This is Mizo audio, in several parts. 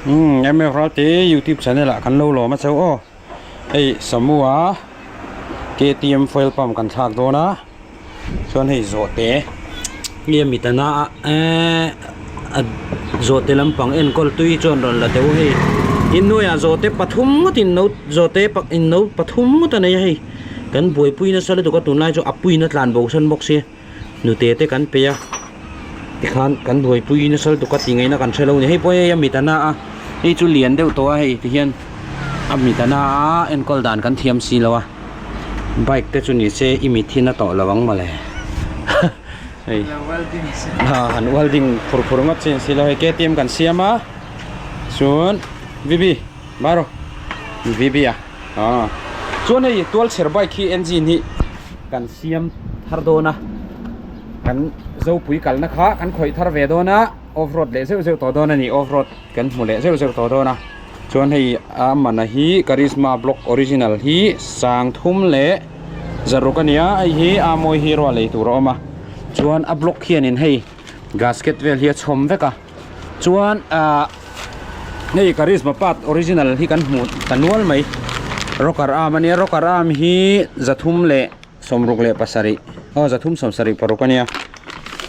Umm MF Ralte youtube channel ah kan lo lawm a chauh aw hei Samua KTM fuel pump kan thlak dawn a chuan hei zawhte nge mit a na a eee a zawhte lampang enkawl tui chuan rawn la deuh hei inhnuaiah zawhte pathum ngawt in no zawhte in no pathum ngawt a nei a hei kan buaipui nasa lutuk a tunlai chu a puiin a tlan bo san bawk sia. Nute te kan pe a tikhan kan buaipui nasa lutuk a tih ngaihna kan hre lo a ni hei pawh hei a mit a na a hei chu lian deuh tawh a hei tihian a mit a na a enkawl dan kan thiam si lo a bike te chu ni se i mit hi na tawh lo ang mawle hei han welding phur phur ngawt chi an si lo hei KTM kan siam a chuan VB baro VB a ah chuan hei tualchher bike hi engine hi kan siam thar dawn a kan zopui kalna kha kan khawih thar ve dawn a off road leh zeuh zeuh tawh dawn a ni off road kan hmu leh zeuh zeuh tawh dawn a chuan hei a mana hi karizma block original hi sang thum leh zaruk a ni a hei hi a mawi hi ruah lei tur a awm a chuan a block hianin hei gasket vel hi a chhawm vek a chuan ahh hei karizma part original hi kan hmuh ta nual mai rocker arm a nia rocker arm hi zathum leh sawmruk leh pasarih aw zathum sawmsarih paruk a nia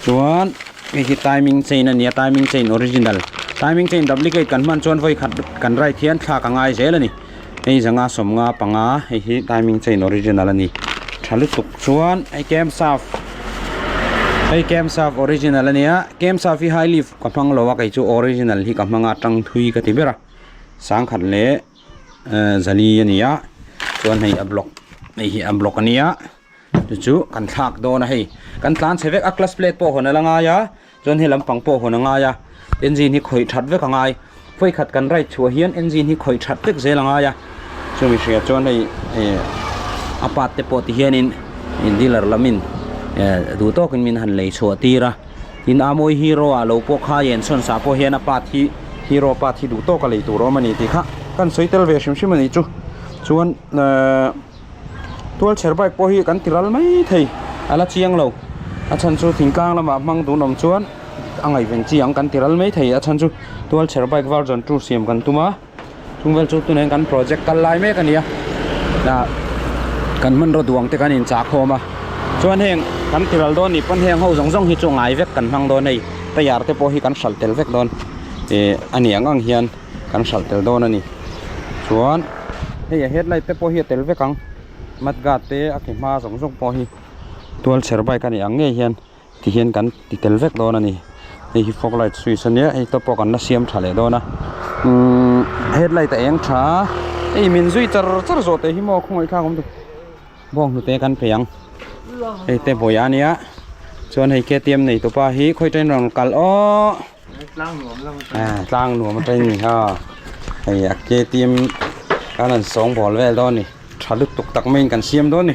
chuan hei hi timing chain a nia timing chain original timing chain duplicate kan hman chuan vawi khat kan ride hian thlak a ngai zel a ni hei zanga sawmnga panga hei hi timing chain original a ni tha lutuk chuan hei camshaft hei camshaft original a nia camshaft hi high lift ka hmang lo a kei chu original hi ka hmang a tang thui ka ti ber a sangkhat leh ehh zali a ni a chuan hei a block hei hi a block a nia chu chu kan thlak dawn a hei kan tlan chhe vek a clutch plate pawh hawn a la ngai a chuan he lampang pawh hawn a ngai a engine hi khawih that vek a ngai vawi khat kan ride chhuah hian engine hi khawih that vek zel a ngai a chumi hria chuan hei eh a part te pawh ti hianin dealer lamin eh duh tawkin min han lei chhuah tir a tin a mawi hero ah lo pawh kha yen sawn sa pawh hian a part hi hero part hi duh tawk a lei tur a awm a ni tih kha kan sawi tel ve hrim hrim a nih chu chuan ehh. Tual chher bike pawh hi kan ti ral mai thei a la chiang lo a chhan chu thingtlang lamah hmang dun awm chuan a ngaihven chi ang kan ti ral mai thei a chhan chu tual chher bike version 2 siam kan tum a chung vel chu tunah hian kan project kal lai mek a ni a ah kan hmanraw duang te kan inchah khawm a chuan heng kan ti ral dawn nih pawn heng ho zawng zawng hi chu ngai vek kan hmang dawn hei tayar te pawh hi kan hralh tel vek dawn ih a ni ang ang hian. kan hralh tel dawn a ni chuan hei a headlight te pawh hi a tel vek ang mud guard te a ke hma zawng zawng pawh hi tual chher bike a nih ang ngei hian ti hian kan ti tel vek dawn a ni hei hi fog light switch a nia hei te pawh kan la siam tha leh dawn a umm headlight a eng tha a hei min zui char char zawh teh hi maw khawngaih thlak awm bawng hnute kan pe ang hei te bawih a nia chuan hei K_T_M nei tupa hi khawi tain rawn kal aww. Tlang nuam lam atang. Ah, tlang nuam atang ni ha. Hei a KTM kan an sawng bawl vel dawn ni. Tha lutuk tak maiin kan siam dawn ni.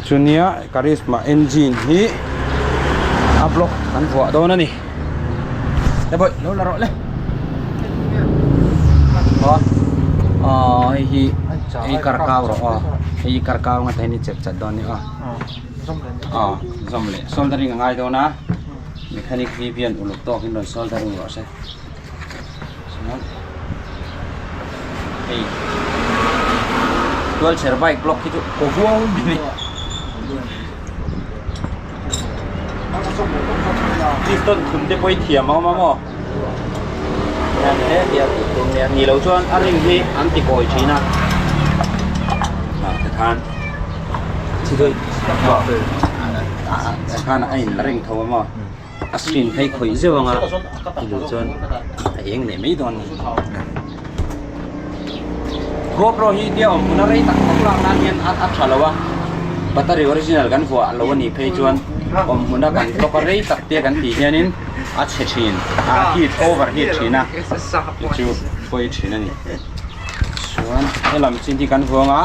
Chunia Karizma engine hi a block kan vuah dawn a ni. He boy, lo la rawh le. Aw. Aw hei hi hei karkau rawh aw. Hei karkau nga te ni chet chat dawn ni aw. Aw, zawm leh soldering a ngai dawn a. Mechanic Vivian uluk tawkin rawn soldering rawh se chuan hei tualchher bike block hi chu kaw huau mai a ni piston thun te pawh hi thiam a awm a maw ni lo chuan a ring hi an ti kawi thin a ah tikhan. Khan a in ring tho a maw a screen phei khawih zeuh ang a tilo chuan a eng leh mai dawn a ni GoPro hi tia awm hmun a rei tak tak lak nan hian a tha lo a battery original kan vuah lo a nih phei chuan awm hmun a kan block a rei tak te kan tih hianin a chhe thin a heat over heat thin a chu chu pawi thin a ni. Chuan helam chin hi kan vuang a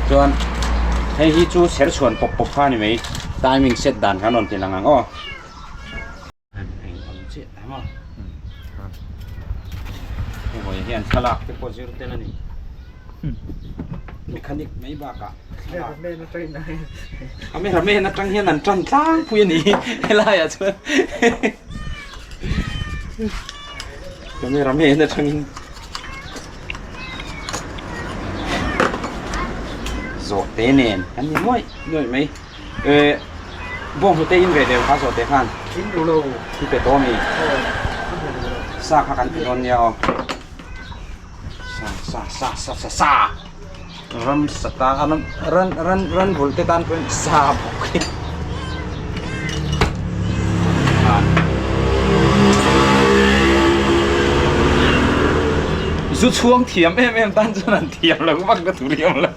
chuan hei hi chu ser chhuan pawp pawp kha a ni mai timing set dan kha an rawn ti lang ang aw. Eng ang chiah ta maw hei hawi hian thlalak te pawh zir tel a ni mechanic mai bakah cameraman atang hian an tan tlangpui a ni helaiah chuan cameraman atangin. Zawhte nen kan ni nuaih nuaih mai. Eh bawnghnute in ve deuh kha zawhte khan. In duh lo. I pe tawh ami? Sa kha kan pe dawn nia aw. Sa sa sa sa sa sa ram sa tan ran ran ran vulh te tan pawhin sa bawk hi. Zu chhuang thiam em em tan chuan an thiam lo vak na tur hi awm lo.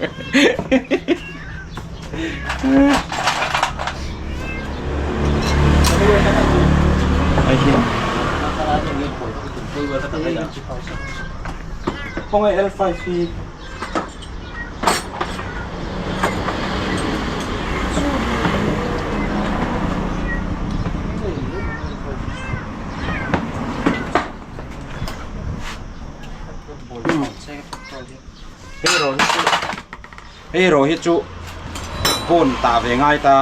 Khawnge L5 hi Hei rawh hi chu hei rawh hi chu bone tah ve ngai ta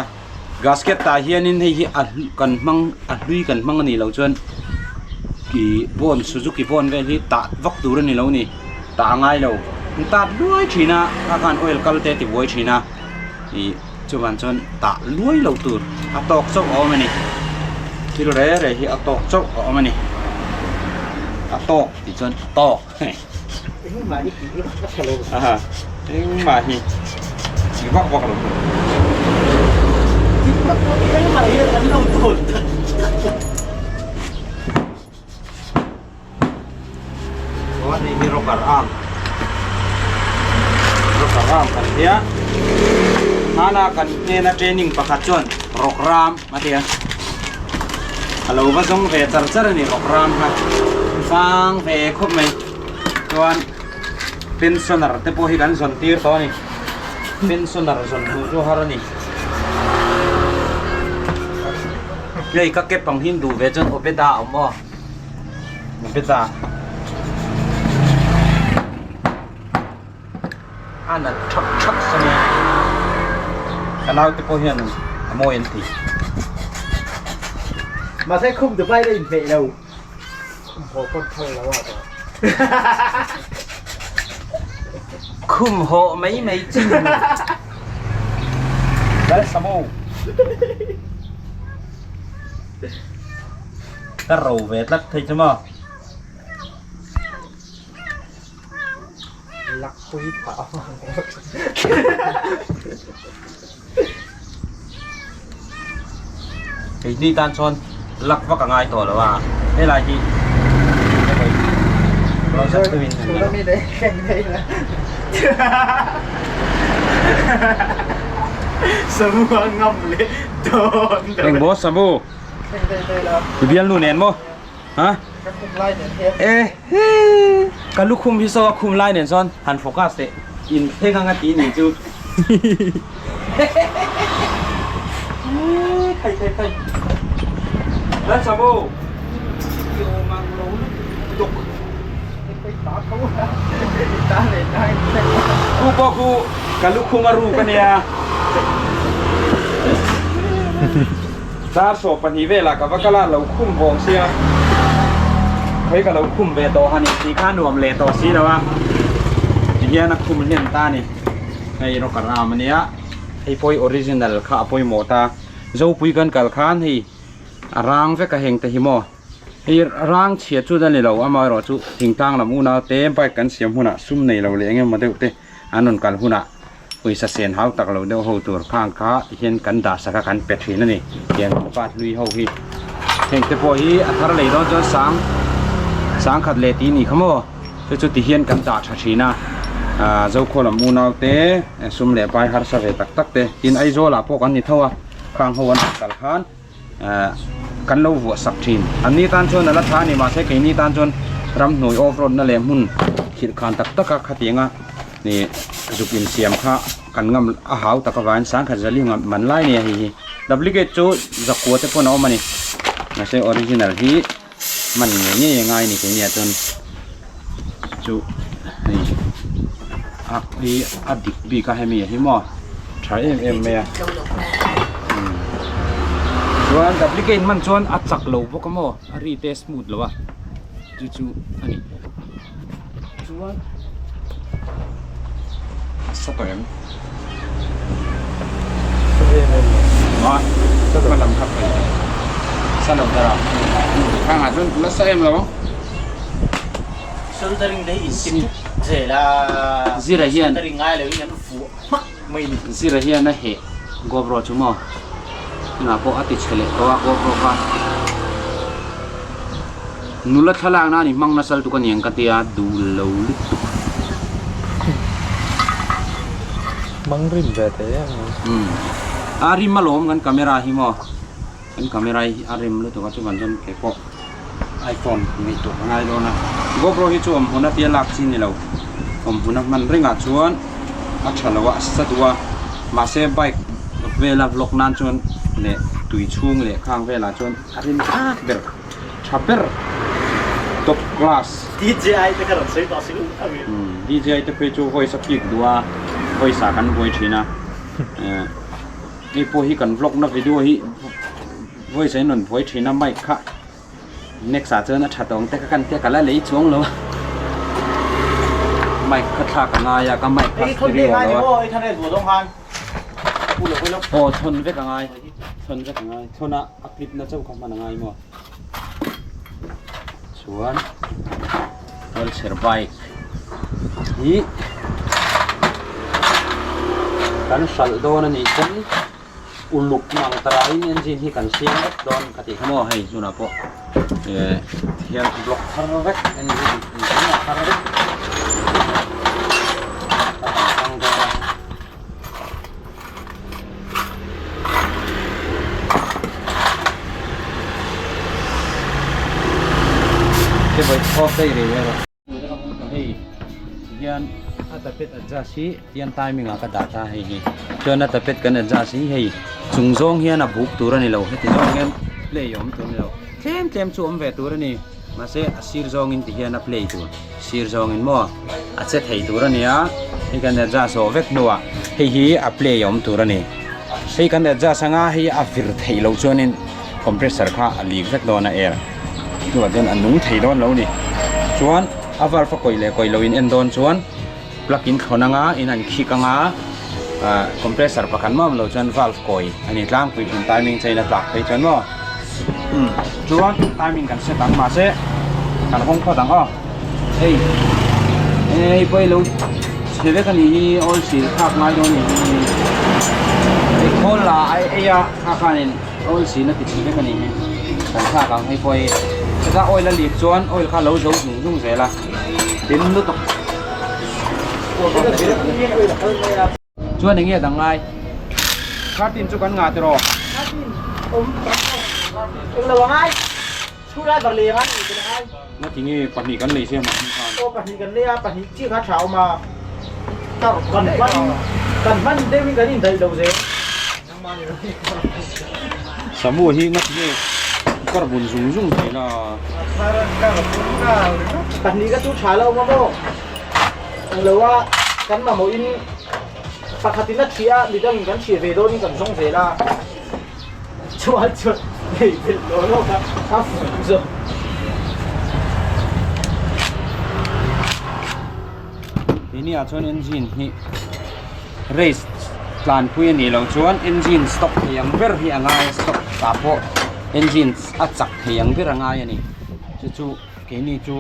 gasket tah hianin hei hi a kan hmang a hlui kan hmang a nih loh chuan ih bone suzuki bone vel hi tah vak tur a ni lo a ni tah a ngai lo an tat luai thin a kha khan oil kal te a ti buai thin a ih chuvang chuan tah luai lo tur a tawk chauh a awm a ni thil reh reh hi a tawk chauh a awm a ni a tawk tih chuan a tawk. Engmah hi tih a tha lo. Aha, engmah hi tih vak vak lo. Tih vak vak engmah hi an lo tawn. Chuan hei hi rocker arm. Rocker arm kan tia. Hmana kan hnena training pakhat chuan rock ram a ti a. A lo va zawng ve char char a ni rock ram kha. Sang ve khawp mai. Chuan pensioner te pawh hi kan zawn tir tawh a ni. Pensioner zawn hmuh chu har a ni. Hei ka kep ang hi duh ve chuan Obeda a awm aw. Obeda. A nalh thak thak sawn a ka naute pawh hian a mawi an ti. Mahse khum Dubai la inhmeh lo. Khum haw pawn phal lo a tawh. Khum haw mai mai chi. Lalsamo. Ka ro ve tlat thei chu maw. Lakpui phah avang Keini tan chuan lak vak a ngai tawh lo a, helai hi Eng maw Samu? I bialnu nen maw? Ha? E he ka lukhum hi saw a khum lai nen sawn han focus teh in thleng anga tih ni chu khai khai khai Lalsamo Khu pawh khu ka lukhum a ruk ania Dar 12 velah ka va kal a, lo khum vawng sia. Khawi ka lo khum ve tawh han intih kha nuam leh tawh si lo a. Tihian a khum hlen ta a ni. Hei erawh ka ram a nia. Hei pawh hi original kha a pawimawh ta. Zopui kan kal khan hei a rang vek a heng te hi maw. Hei rang chhia chu a ni lo, amaherawhchu thingtlang lam unaute bike kan siam hunah sum nei lo leh eng emaw deuh te an rawn kal hunah Pawisa sen hau tak lo deuh ho tur khang kha tihian kan dah sak a kan pe thin a ni tiang pa hlui ho hi heng te pawh hi a thar lei dawn chuan sang sang khat leh tih ni kha maw chu chu tihian kan dah tha thin a ah Zokhaw lam unau te sum leh pai harsa ve tak tak te tin Aizawl ah pawh kan ni tho a khang ho an rawn kal khan ah kan lo vuah sak thin an ni tan chuan a la tha a ni mahse keini tan chuan ramhnuai off road na leh hmun thil khan tak tak a khatiang a. Ih zuk insiam kha kan ngam a hau tak avangin sangkhat zali ngam man lai nia hei hi duplicate chu zakua te pawn a awm a ni mahse original hi man ngei ngei a ngai a ni keini ah chuan chu hei a hi a dik bik a hemi hi maw tha em em mai a chuan duplicate hman chuan a chak lo bawk a maw a ri te a smooth lo a chu chu a ni. Chuan. A sa tawh em? A hma lam kha phei sa lo dar a khangah chuan la sa em lo. Soldering te hi in ti tuk zel a, Zira hian soldering ngai lo in an vuah hmak mai ni. Zira hian a heh GoPro chu maw tunah pawh a ti chhe leh tawh a GoPro kha nula thlalak nan i hmang nasal tuk aniang ka tia duh lo lutuk. Hmang rim ve thei em ni? Umm a rim alawm kan camera hi maw kan camera hi a rim lutuk a chuvan chuan kei pawh iPhone ngaihtuah ka ngai dawn a GoPro hi chu awm hmun a tia lak chi ni lo awm hmun a hman ringah chuan a tha lo a a sa duh a mahse bike vela vlog nan chuan leh tui chhung leh khang velah chuan a rim thak ber tha ber top class. DJI te kha rawn sawi tawh si umm DJI te phei chu voice a pick duh a voice ah kan buai thin a hei pawh hi kan vlog na video hi voice ah in rawn buai thin a mic kha next ah chuan a tha tawng te kha kan tia ka la lei chuang lo a mic kha thlak a ngai a ka mic kha stereo lo a aw thawn vek a ngai thawn vek a ngai thawn a a clip na chauh kha hman a ngai maw chuan wheelchair bike hi kan hralh dawn a nih chuan uluk mang taraiin engine hi kan siam vek dawn ka tih kha maw hei tunah pawh eh hian block thar vek engine engkim a thar vek a kan hmang dawn a. Hei hian a tapet adjust hi tian timing ah ka dah ta hei hi chuan a tapet kan adjust hi hei chung zawng hian a buk tur a ni lo heti zawng hian play a awm tur a ni lo tlem tlem chu awm ve tur a ni mahse a sir zawngin ti hian a play tur sir zawngin maw a che thei tur a ni a hei kan adjust zawh vek hnuah hei hi a play a awm tur a ni hei kan adjust anga hei a vir theih loh chuanin compressor kha a leak vek dawn a air chuvah chuan a nung thei dawn lo a ni chuan a valve a kawih leh kawih loh in en dawn chuan plug in thlawn anga in an khik anga ah compressor pakhat mah awm loh chuan valve kawi a ni tlangpui thin timing chain a tlak phei chuan maw umm chuan timing kan set ang mahse kan hawng phawt ang aw hei hei pawh hi lo chhe vek a nih hi oil seal thlak ngai dawn a nih hi hei khawl la a ei a kha khanin oil seal a ti chhe vek a nih hi kan thlak ang hei pawh hi chutah oil a leak chuan oil kha lo zo zung zung zel a tin lutuk chuan eng nge dang ngai thirteen chu kan ngah tiraw Nga ti nge pahnih kan lei sia mahni khan. Aw pahnih kan lei a pahnih chiah kha tha awm a kan hman kan hman deuh in kan indaih lo zel. Samu hi nga ti nge kar bun zung zung thei la. Pahnih ka chu tha lo awm a maw ang lo a kan mamawh in pakhat in a thiah a midang in kan thiah ve dawn in kan zawng zel a. Chuan chuan nei belh lo lo kha a fuh zawk. Keini ah chuan engine hi race tlanpui a nih loh chuan engine stop thei ang ber hi a ngai a stop tah pawh engine a chak thei ang ber a ngai a ni chu chu keini chu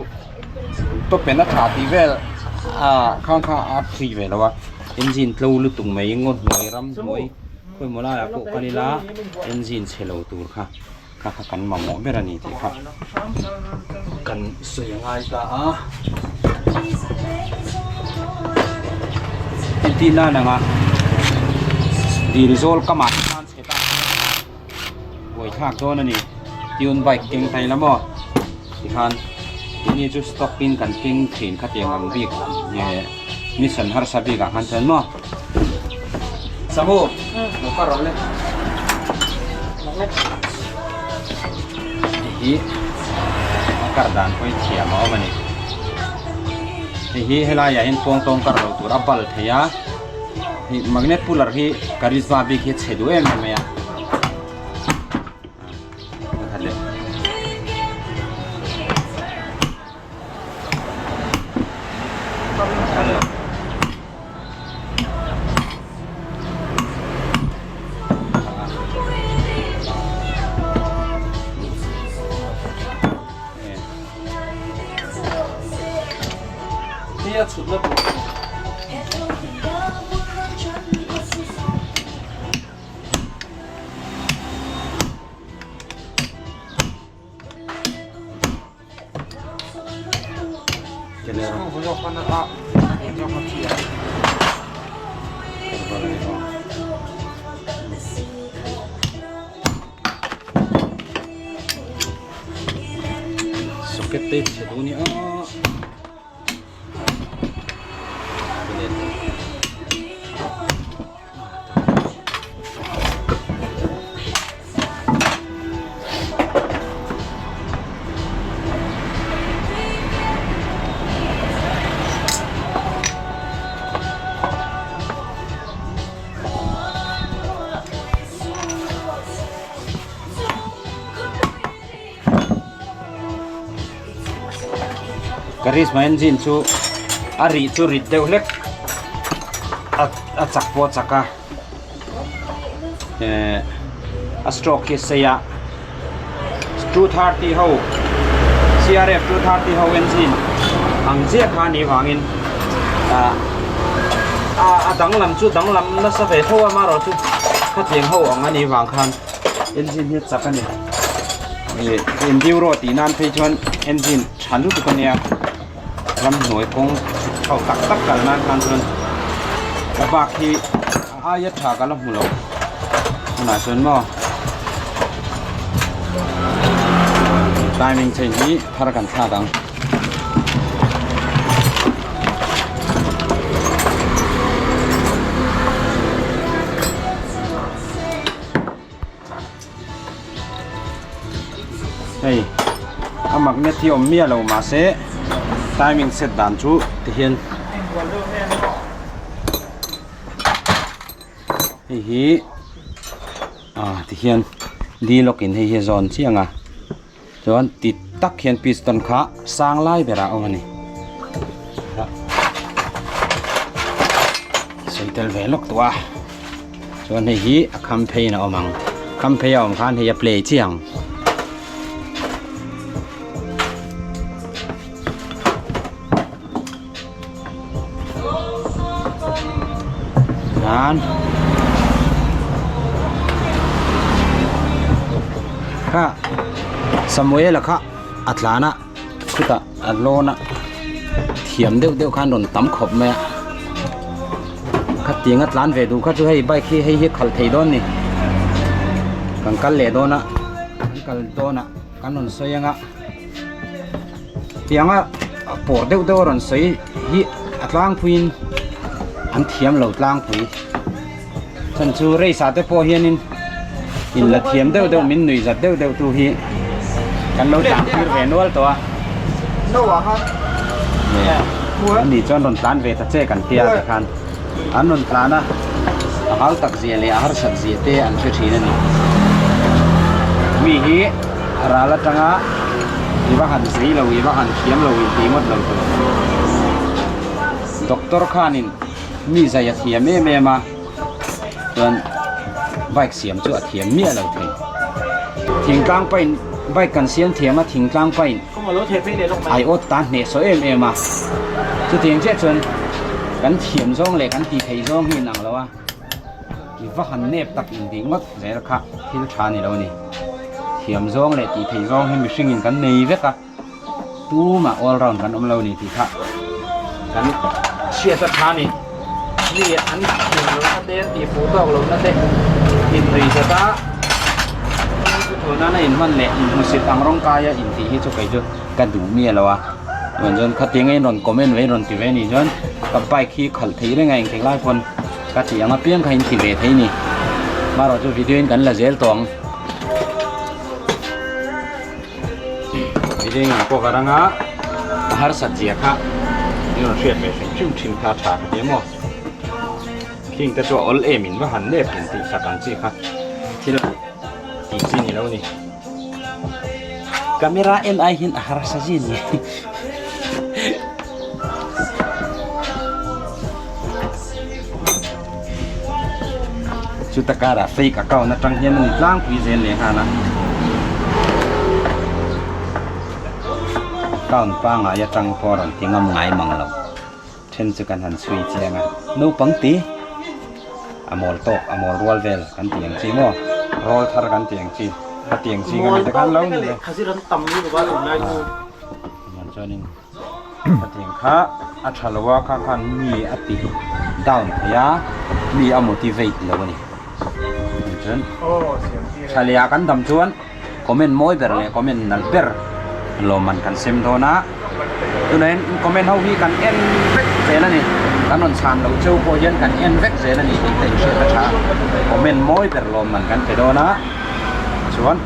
top en a tha tih vel ah khang kha a free ve lo a engine tlo lutuk mai ngaw hnuai ram hnuai. Khawimaw laiah pawh kal ila engine chhe lo tur kha kha kha kan mamawh ber a ni tih kha kan sawi a ngai ta a entir nan anga dil zawl kamah te khan chhe ta buaithlak dawn a ni tune bike keng thei la maw tikhan keini chu stock in kan keng thin khatiang ang bik nge mission harsa bik ah khan chuan maw Samu lo kar rawh le hei hi a kar dan pawh hi thiam a awm a ni hei hi helai ah hian pawng tawng kar lo tur a bal thei a hei magnet puller hi karizma bik hi a chhe duh em em mai a. a chhutna tur. Socket te chhe duh nia. Karizma engine chu a rih chu rit deuh hlek a a chak pawh a chak a ehh a stroke hi a sei a 230 ho CRF 230 ho engine ang chiah kha a nih vangin ah a a danglam chu danglam nasa ve tho a amaherawhchu khatiang ho ang a nih vang khan engine hi a chak a ni ih enduro tih nan phei chuan engine tha lutuk a nia ramhnuai kawng chhuk chho tak tak kal nan khan chuan a bak hi a aia tha ka la hmu lo tunah chuan maw timing chain hi thar kan thlak ang. Hei a magnet hi awm miah lo mahse timing set dan chu tihian hei hi ah tihian D lock in hei hi a zawn chiang a chuan ti tak hian piston kha sang lai berah a awm a ni sawi tel ve lawk tawh a chuan hei hi a kham pheiin a awm ang kham phei a awm khan hei a play chiang. Chuan kha Samuela kha a tlan a chutah a lawn a thiam deuh deuh khan rawn tam khawp mai a khatiang a tlan ve duh kha chu hei bike hi hei hi khalh thei dawn a ni kan kal leh dawn a kan kal dawn a kan rawn sawi ang a. Tianga pawr deuh deuh a rawn sawi hi a tlangpuiin an thiam lo tlangpui chhan chu race ah te pawh hianin in la thiam deuh deuh min nuih zat deuh deuh tu hi kan lo tlan tir ve nual tawh a ani chuan rawn tlan ve ta che kan tia tikhan an rawn tlan a a hau tak zia leh a harsat zia te an hre thin a ni mi hi. Ral atanga i va han zei lo, i va han thiam lo intih ngawt lo tur. Doctor khanin mi zai a thiam em em a, chuan bike siam chu a thiam miah lo thei. Thingtlang pain bike kan siam thiam a, thingtlang pain aiawt ta hnehsawh em em a. Chutiang chiah chuan kan thiam zawng leh kan tih theih zawng hi inang lo a. I va han nep tak in tih ngawt zel kha thil tha ni lo a ni. Thiam zawng leh tih theih zawng hi mihringin kan nei vek a, tumah all round kan awm lo a ni tih kha kan hriat a tha a ni. Mi an thiam lohna te an tih fuh tawk lohna te innuih zat a, chu thu nana inhman leh inhmusit ang rawng kaia intih hi chu kei chu ka duh miah lo a. Chuan chuan khatiang a in rawn comment ve in rawn ti ve a nih chuan ka bike hi khalh theih reng a engtik lai pawn ka tih ang apiang kha in ti ve thei a ni. Marawh chu video in kan la zel tawh ang. Video in kan cover anga a harsat zia kha in rawn hriat ve hrim hrim thin kha a tha ka ti a maw. Khing te chu a awl em in va han nep in tih sak ang chi kha thil tih chi ni lo a ni. Camera en ai hian a harsa zia ni. Chuta karah fake account atang hian a ni tlangpui zel leh nghal a. Account pangngai atang pawh a rawn ti ngam ngai mang lo. then chu kan han chhui chiang a naupang te a mawl tawk a mawl rual vel kan tih ang chi maw rawl thar kan tih ang chi hetiang zinga mi te khan lo ni le chuanin hetiang kha a tha lo a kha khan mi a ti down thei a mi a motivate lo a ni chuan tha leh ah kan dam chuan. Comment mawi ber leh comment nalh ber lawmman kan sem dawn a, tunah hian comment ho hi kan en vek zel a ni, kan rawn chhan loh cheu pawh hian kan en vek zel a ni tih ka inhriat a tha, comment mawi ber lawmman kan pe dawn a, chuan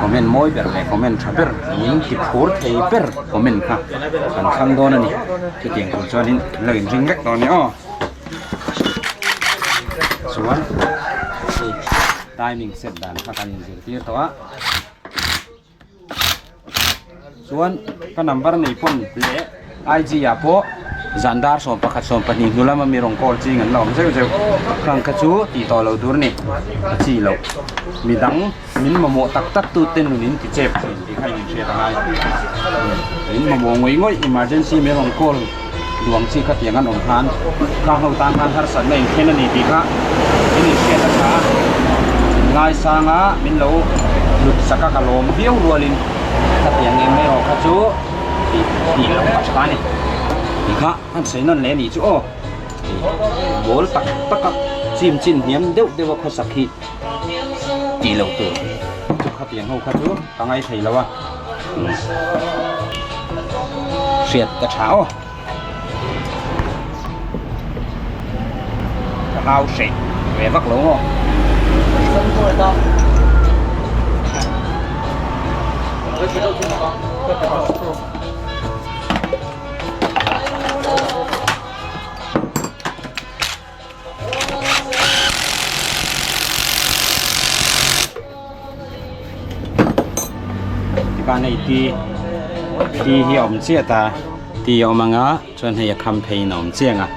comment mawi ber leh comment tha ber min ti phur thei ber comment kha kan thlang dawn a ni, chutiang tur chuanin kan lo inring vek dawn a ni aw. Chuan hei timing set dan kha kan inzirtir tawh a chuan ka number nei pawn leh IG ah pawh zan dar 11 12 hnu lama mi rawn call ching an la awm zeuh zeuh khang kha chu tih tawh lo tur a ni a chi loh midang min mamawh tak tak tu te nun in ti chep thin tih kha in inhriat a ngai min mamawh ngawih ngawih emergency mai rawn call duang chi kha tiang an awm khan khang ho tan khan harsatna in thlen a ni tih kha in inhriat a tha a ngaisang a min lo hlut sak a ka lawm viau rualin khatiang eng erawh kha chu tih tih loh a tha a ni tih kha an sawi nawn leh a nih chu aw bawl tak tak a chim chin hniam deuh deuh a khawsak hi. Tih loh tur chu khatiang ho kha chu ka ngai thei lo a hriat ka tha aw ka hau hreh ve vak lo maw. Tikhan hei ti ti hi a awm chiah ta ti a awm ang a chuan hei a kham pheiin a awm chiang a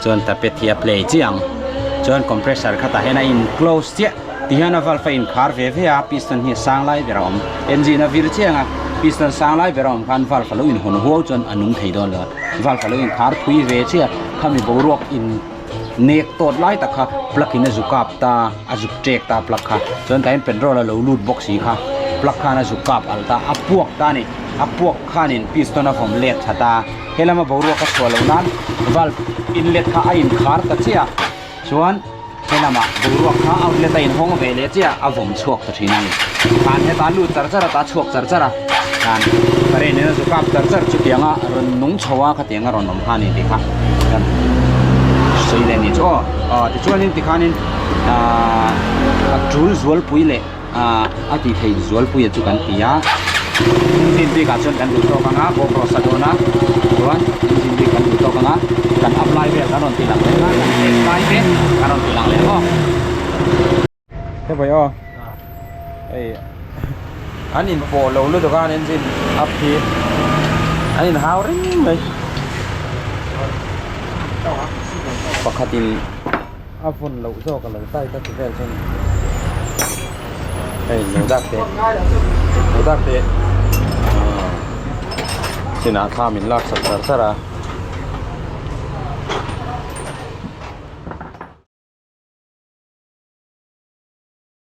chuan tapet hi a play chiah ang chuan compressor kha tah hian a in close chiah tihian a valve a inkhar ve ve a piston hi a sang lai ber a awm engine a vir chiang a piston sang lai ber a awm khan valve a lo inhawn huau chuan a nung thei dawn lo a valve a lo inkhar phui ve chiah khami boruak in. Nek tawt lai tak kha plug in a zu kap ta a zuk ṭek ta plug kha chuan tah hian petrol a lo lut bawk si kha plug khan a zu kap alh ta a puak ta a ni a puak khanin piston a vawm let that a helama boruak a chhuah loh nan valve inlet kha a inkhar ta chiah a chuan helamah boruak kha outlet a inhawng ve leh chiah a vawm chhuak ta thin a ni khan heta lut char char a ta chhuak char char a khan current in a zu kap char char chutianga rawn nung chho a khatianga rawn awm kha a ni tih kha kan sawi leh a nih chu aw aw tichuanin tikhanin ahh a tul zualpui leh ahh a tih theih zualpuia chu kan ti a engine bik ah chuan kan duh tawk ang a GoPro sa dawn a chuan engine bik kan duh tawk ang a kan apply vel kan rawn ti lang leh ang a kan test lai te kan rawn ti lang leh ang aw. Hei aw hei an in pawh lo lutuk a an engine up hi an in hau ring mai pakhatin a vawn loh zawk a lo tight a ti vel chu a ni hei lo dak teh lo dak teh chinah thla min lak sak char char a.